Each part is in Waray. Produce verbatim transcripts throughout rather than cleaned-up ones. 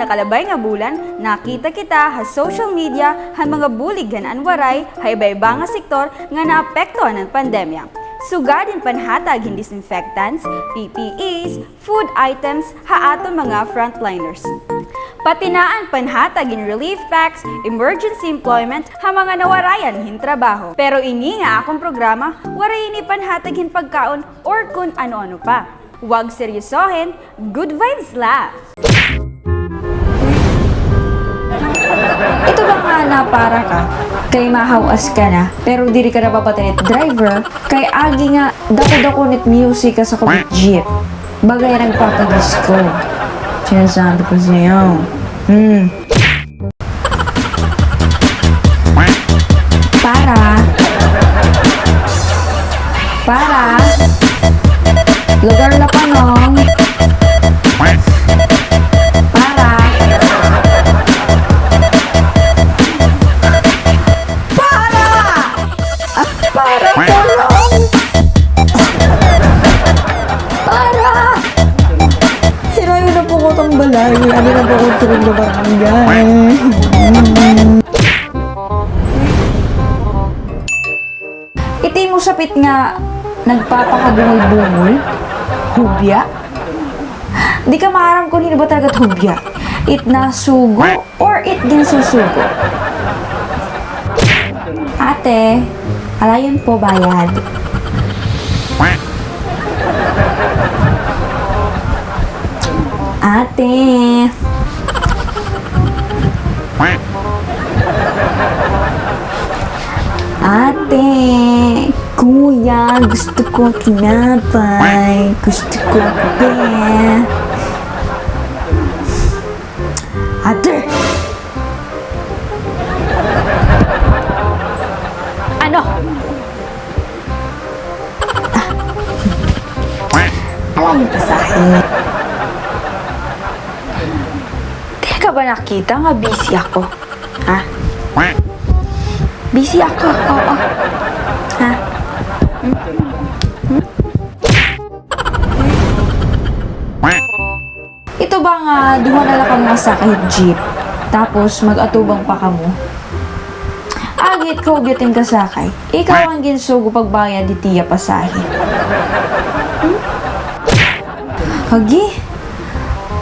Kalabay nga bulan, nakita kita ha social media han mga bulig han An Waray ha iba-iba nga sektor nga naapektuhan han pandemya. Sugad hin panhatag hin disinfectants, P P Es, food items ha aton mga frontliners. Pati na an panhatag hin relief packs, emergency employment ha mga nawarayan hin trabaho. Pero ini nga akon programa, waray ini panhatag hin pagkaon or kun ano-ano pa. Huwag seryosohin, good vibes la! Ito ba nga na para ka, kay mahaw-as ka na, pero diri ka na papatay it driver, kay agi nga dako-dako nit music ka sa kubit jeep. Bagay nagpapadisko. Sinasabi ko sa'yo. Hmm. Para. Para. Lugar La Panong. Para. Para. Ah, para, tulong. Para. Hirayo na po ko tang balay. Ano na po ko tulong na barangay. It imo sapit nga nagpapakabungol-bungol? Hubya? Di ka maaram kon hin-o ba talaga it hubya. It nasugo or it ginsusugo? Ate, alayon po bayad. Ate. Ate. Kuya, gusto ko tinapay. Gusto ko kape. Ate! Ano? Alam mo, pasahe. Di ka ba nakita nga busy ako? Ha? Busy ako, oo. Ha? Hmm? Hmm? Ito ba nga duha na la kamo nga sakay jeep, tapos mag-atubang pa kamo? Agi it kahugyo it im kasakay, ikaw an ginsugo pagbayad hit iya pasahe. Hmm? Agi,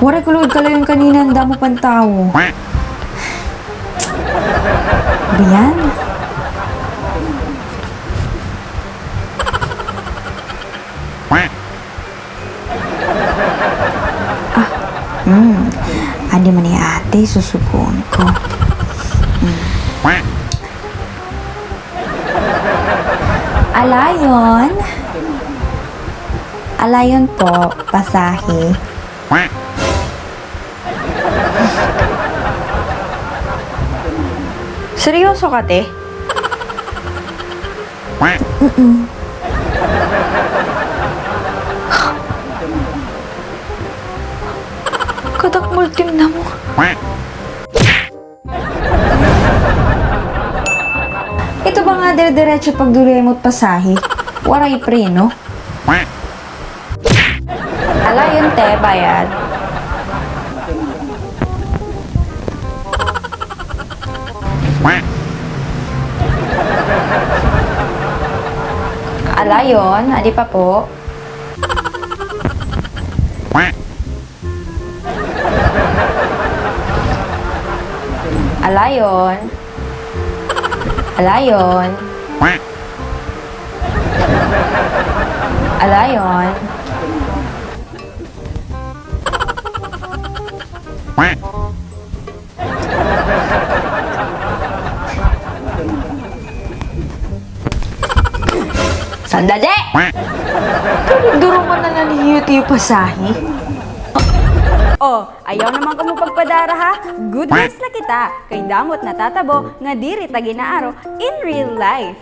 waray ko lugod kalayon kanina, an damo pa hin tawo. Biyan. Ah, hmm. Adi man ni ate, susugon ko. Hmm. Alayon. Alayon po, pasahe. Seryoso ka, te? Mm-mm. Kadakmol tim na mo. Ito ba nga dire-diretso pagdulay mo it pasahe? Waray preno? Alayon, te, bayad. Alayon, adi pa po. Alayon. Alayon. Alayon. Sandali! Pero duro man na la niyo it iyo pasahe. O, ayaw naman kamo pagpadara, ha? Good vibes la kita. Kay damo it natatabo nga diri ta gin-aaro in real life.